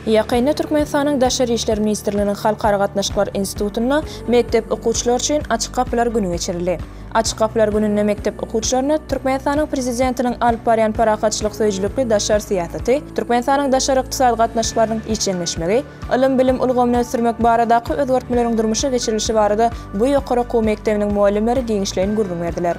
Ýakynda Türkmenistanyň Daşary işler ministrliginiň Halkara gatnaşyklar institutynda mekdep okuwçylary üçin Açyk gapylar güni geçirildi. Açyk gapylar gününde mekdep okuwçylaryna Türkmenistanyň Prezidentiniň alyp barýan parahatçylyk söýüjilikli daşary syýasaty, Türkmenistanyň daşary ykdysady gatnaşyklarynyň işjeňleşmegi, ylym-bilim ulgamyny ösdürmek baradaky özgertmeleriň durmuşa geçirilişi barada bu ýokary okuw mekdebiniň mugallymlary giňişleýin gürrüň berdiler.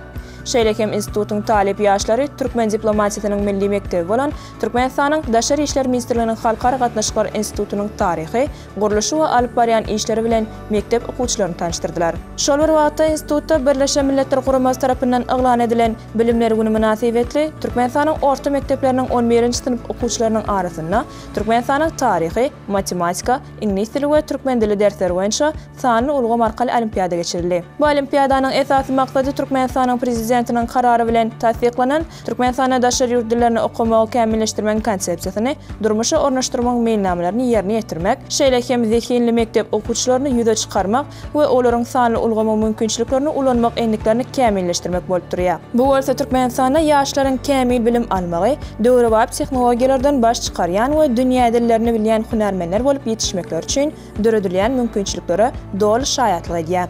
Şeýle hem institutyň talyp ýaşlary türkmen diplomatiýasynyň milli mekdebi bolan Türkmenistanyň Daşary işler ministrliginiň Halkara gatnaşyklar institutynyň taryhy, gurluşy we alyp barýan işleri bilen mekdep okuwçylaryny tanyşdyrdylar. Şol bir wagtda institutda Birleşen Milletler Guramasy tarapyndan yglan edilen Bilimler güni mynasybetli Türkmenistanyň orta mekdepleriniň on birinji synp okuwçylarynyň arasynda Türkmenistanyň taryhy, matematika, iňlis dili we türkmen dili dersleri boýunça sanly ulgam arkaly olimpiada geçirildi. Bu olimpiadanyň esasy maksady Türkmenistanyň Prezidentiniň Karary bilen tassyklanan Türkmenistanda daşary ýurt dillerini okamagy kämilleşdirmegiň konsepsiýasyny durmuşa ornaşdyrmagyň meýilnamalaryny ýerine ýetirmek, şeýle hem zehinli mekdep okuwçylaryny ýüze çykarmak we olaryň sanly ulgamyň mümkinçiliklerini ulanmak endiklerini kämilleşdirmek bolup durýar. Bu bolsa Türkmenistanda ýaşlaryň kämil bilim almagy, döwrebap tehnologiýalardan baş çykarýan we dünýä dillerini bilýän hünärmenler bolup ýetişmekleri üçin döredilýän mümkinçiliklere doly şaýatlyk edýär.